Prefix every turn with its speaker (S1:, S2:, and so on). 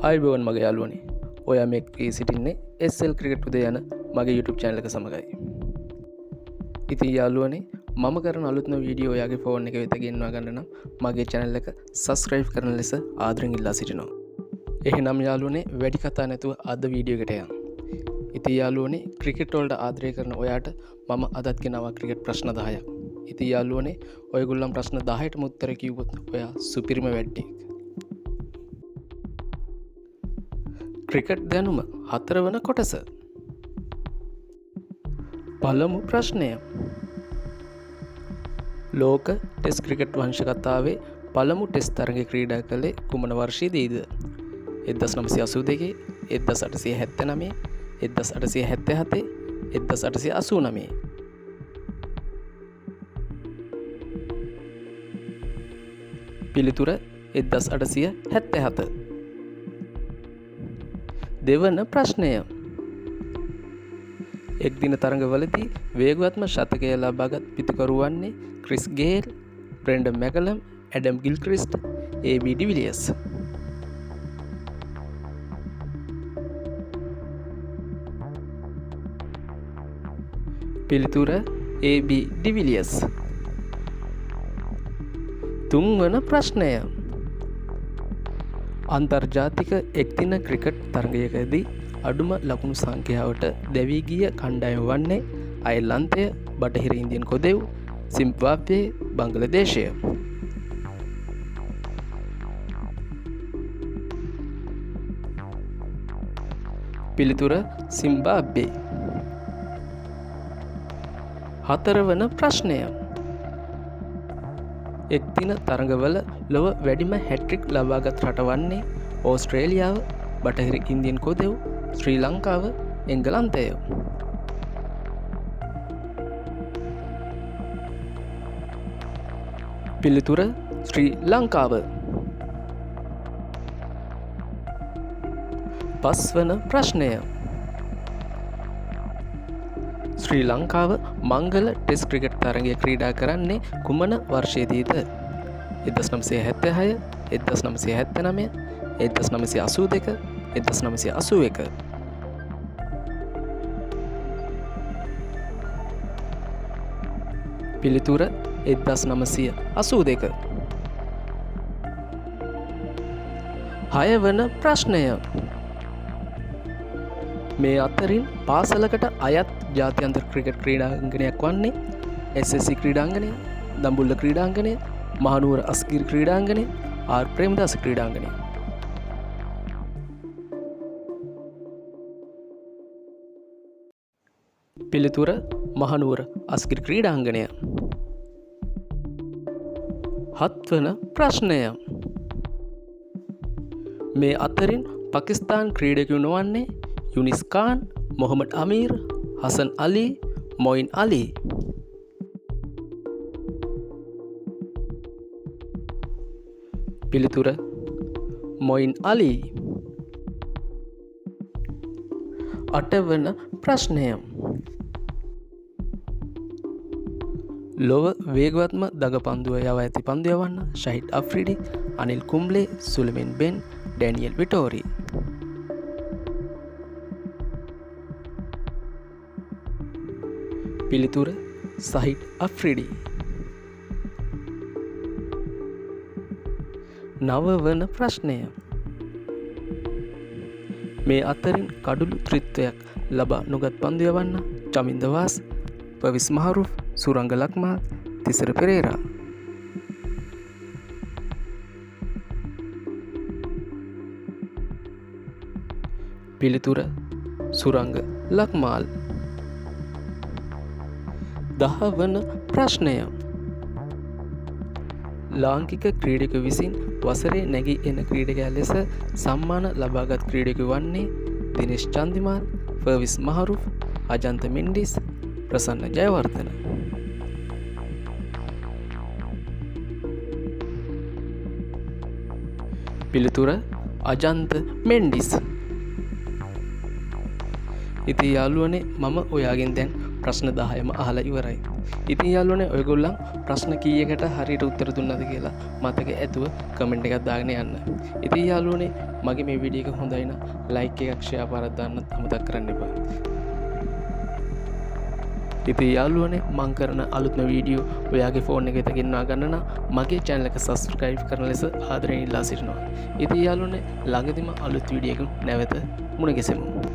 S1: ආයුබෝවන් මගේ යාළුවනේ. ඔයා මේ කී සිටින්නේ SL cricket උදේ යන මගේ YouTube channel එක සමගයි. ඉතින් යාළුවනේ මම කරන අලුත්ම වීඩියෝ ඔයාගේ ෆෝන් එක වෙත ගෙන්වා ගන්න නම් මගේ channel එක subscribe කරන ලෙස ආදරෙන් ඉල්ලා සිටිනවා. එහෙනම් යාළුවනේ වැඩි කතා නැතුව අද වීඩියෝ එකට යමු. ඉතින් යාළුවනේ ක්‍රිකට් වලට ආදරය කරන ඔයාට මම අදත් ගෙනාවා ක්‍රිකට් ප්‍රශ්න 10ක්. ඉතින් යාළුවනේ ඔයගොල්ලන් ප්‍රශ්න 10ටම උත්තර කිව්වොත් ඔයා සුපිරිම වැඩ්ඩෙක්. ක්‍රිකට් දැනුම හතරවන කොටස. පළමු ප්‍රශ්නය. ලෝක ටෙස්ට් ක්‍රිකට් වංශ කතාවේ පළමු ටෙස්ට් තරගය ක්‍රීඩා කළේ කුමන වර්ෂයේදීද? 1982, 1879, 1877, 1889. පිළිතුර 1877. දෙවන ප්‍රශ්නය. එක් දින තරඟවලදී වේගවත්ම ශතකය ලබාගත් පිතිකරු වන්නේ Chris Gayle, Brendon McCullum, Adam Gilchrist, AB de Villiers. පිළිතුර AB de Villiers. තුන්වන ප්‍රශ්නය. අන්තර්ජාතික එක්දින ක්‍රිකට් තරගයකදී අඩුම ලකුණු සංඛ්‍යාවට දැවී ගිය කණ්ඩායම වන්නේ අයර්ලන්තය, බටහිර ඉන්දියන් කොදෙව්, සිම්බාබ්වේ, බංග්ලාදේශය. පිළිතුර සිම්බාබ්වේ. හතරවන ප්‍රශ්නය. එක්දින තරඟවල ලොව වැඩිම හැට්‍රික් ලබාගත් රට වන්නේ ඕස්ට්‍රේලියාව, බටහිර ඉන්දියන් කොදෙව්, ශ්‍රී ලංකාව, එංගලන්තය. පිළිතුර ශ්‍රී ලංකාව. පස්වන ප්‍රශ්නය. ශ්‍රී ලංකාව මංගල ටෙස්ට් ක්‍රිකට් තරගය ක්‍රීඩා කරන්නේ කුමන වර්ෂයේදීද? 1976, 1979, 1982, 1981. පිළිතුර 1982. හයවන ප්‍රශ්නය. මේ අතරින් පාසලකට අයත් ජාත්‍යන්තර ක්‍රිකට් ක්‍රීඩාංගණයක් වන්නේ SSC ක්‍රීඩාංගණය, දඹුල්ල ක්‍රීඩාංගණය, මහනුවර අස්ගිරි ක්‍රීඩාංගණය, ආර් ප්‍රේමදාස ක්‍රීඩාංගණය. පිළිතුර මහනුවර අස්ගිරි ක්‍රීඩාංගණය. හත්වන ප්‍රශ්නය. මේ අතරින් පාකිස්තාන් ක්‍රීඩකයු නොවන්නේ යුනිස් කාන්, මොහමඩ් අමීර්, හසන් අලි, මොයින් අලි. පිළිතුර මොයින් අලි. අටවන ප්‍රශ්නය. ලොව වේගවත්ම දඟ පන්දුව යවා ඇති පන්දු යවන්න ෂහිද් අෆ්රිඩි, අනිල් කුම්බ්ලේ, සුලෙමන් බෙන්, ඩැනියල් විටෝරි. පිළිතුර සහිඩ් අෆ්රිඩි. නවවන ප්‍රශ්නය. මේ අතරින් කඩුළු ත්‍රිත්වයක් ලබා නොගත් පන්දු යවන්න චමින්ද වාස්, පවිස් මහරුෆ්, සුරංග ලක්මාල්, තිසර පෙරේරා. පිළිතුර සුරංග ලක්මාල්. දහවන ප්‍රශ්නය. ලාංකික ක්‍රීඩකයු විසින් වසරේ නැගී එන ක්‍රීඩකයා ලෙස සම්මාන ලබාගත් ක්‍රීඩකයු වන්නේ දිනේෂ් චන්දිමාල්, ෆර්විස් මහරුෆ්, අජන්ත මෙන්ඩිස්, ප්‍රසන්න ජයවර්ධන. පිළිතුර අජන්ත මෙන්ඩිස්. ඉතින් යාළුවනේ මම ඔයාගෙන් දැන් ප්‍රශ්න 10ම අහලා ඉවරයි. ඉතින් යාළුවනේ, ඔයගොල්ලන් ප්‍රශ්න කීයකට හරියට උත්තර දුන්නද කියලා මතක ඇතුව කමෙන්ට් එකක් දාගෙන යන්න. ඉතින් යාළුවනේ, මගේ මේ වීඩියෝ එක හොඳයි නම් ලයික් එකක්, ෂෙයා පාරක් දාන්නත් අමතක කරන්න එපා. ඉතින් යාළුවනේ, මං කරන අලුත්ම වීඩියෝ ඔයාගේ ෆෝන් එක වෙත ගෙන්වා ගන්න නම් මගේ චැනල් එක සබ්ස්ක්‍රයිබ් කරන ලෙස ආදරයෙන් ඉල්ලා සිටිනවා. ඉතින් යාළුවනේ, ළඟදිම අලුත් වීඩියෝ එකකින් නැවත මුණ ගැසෙමු.